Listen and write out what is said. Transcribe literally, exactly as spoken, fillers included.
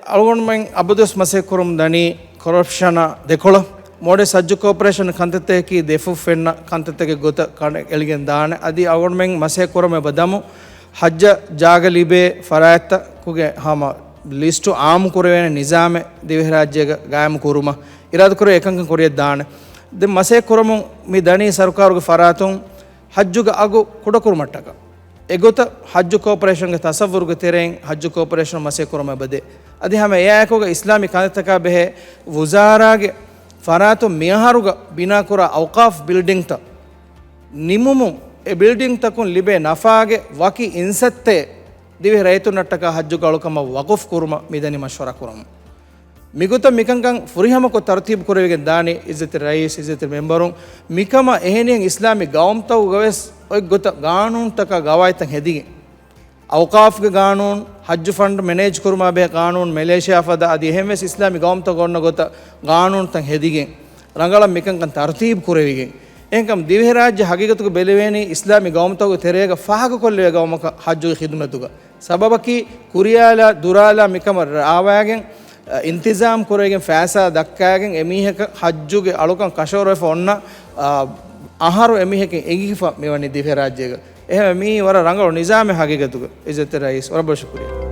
އަޅުގަނޑުމެން އަބަދުވެސް މަސައްކަތް ކުރަމުން ދަނީ ކޮރަޕްޝަނާ ދެކޮޅަށް. މޯލްޑިވްސް ހައްޖު ކޯޕަރޭޝަން ކަންތައްތަކަކީ ދެފުށް ފެންނަ ކަންތައްތަކެއް ގޮތަށް ކަނޑައެޅިގެން ދާނެ. އަދި އަޅުގަނޑުމެން މަސައްކަތް ކުރަމުން އެބަ ދަމު ހައްޖަށް ޖާގަ ލިބޭ ފަރާތްތަކުގެ ހަމަ ލިސްޓު އާއްމު ކުރެވޭނެ ނިޒާމެއް ދިވެހިރާއްޖޭގަ ގާއިމު ކުރުމަށް އިރާދަކުރެވި އެކަންކަން ކުރިޔަށް ދާނެ. ދެން މަސައްކަތް ކުރަމުން މި ދަނީ ސަރުކާރުގެ ފަރާތުން ހައްޖުގެ އަގު ކުޑަކުރުމަށްޓަކާ. އެގޮތަށް ހައްޖު ކޯޕަރޭޝަންގެ ތަސައްވުރުގެ ތެރެއިން ހައްޖު ކޯޕަރޭޝަނުން މަސައްކަތް ކުރަމުން އެބަދޭ. އަދި ހަމަ އެއާއެކުގަ އިސްލާމީ ކަންތައްތަކާ ބެހޭ ވުޒާރާގެ ފަރާތުން މިއަހަރުގަ ބިނާކުރާ އައުޤާފް ބިލްޑިންގްތައް ނިމުމުން، އެ ބިލްޑިންގްތަކުން ލިބޭ ނަފާގެ ވަކި އިންސައްތައެއް ދިވެހި ރައްޔިތުންނަށްޓަކާ ހައްޖުގެ އަޅުކަމަށް ވަޤުފް ކުރުމަށް މިދަނީ މަޝްވަރާ ކުރަމުން. މިގޮތަށް މިކަންކަން ފުރިހަމަކޮށް ތަރުތީބު ކުރެވިގެން ދާނީ އިއްޒަތްތެރި ރައީސް، އިއްޒަތްތެރި މެމްބަރުން. މިކަމަށް އެހެނިހެން އިސްލާމީ ގައުމުތަކުގަވެސް އޮތްގޮތަށް ގާނޫނުތަކާ ގަވާއިދުތައް ހެދިގެން، އައުޤާފްގެ ގާނޫނު، ހައްޖު ފަންޑް މެނޭޖް ކުރުމާ ބެހޭ ގާނޫނު، މެލޭޝިޔާ ފަދަ އަދި އެހެންވެސް އިސްލާމީ ގައުމުތަކުގަ އޮންނަ ގޮތަށް ގާނޫނުތައް ހެދިގެން، ރަނގަޅަށް މިކަންކަން ތަރުތީބު ކުރެވިގެން. އެހެންކަމުން ދިވެހިރާއްޖެ ހަގީގަތުގަ ބެލެވޭނީ އިސްލާމީ ގައުމުތަކުގެ ތެރޭގަ ފާހަގަކޮށްލެވޭ ގައުމަކަށް ހައްޖުގެ ޚިދުމަތުގަ. ސަބަބަކީ ކުރިޔާލާ ދުރާލާ މިކަމަށް ރާވާގެން، އިންތިޒާމް ކުރެވިގެން ފައިސާ ދައްކާގެން އެމީހަކަށް ހައްޖުގެ އަޅުކަން ކަށަވަރުވެފަ އޮންނަ، އަ، އަހަރު އެމީހަކަށް އެނގިފަ މިވަނީ ދިވެހިރާއްޖޭގަ. އެހެންވެ މީ ވަރަށް ރަނގަޅު ނިޒާމެއް ހަގީގަތުގަ. އިއްޒަތްތެރި ރައީސް، ވަރަށް ބޮޑަށް ޝުކުރިއްޔާ.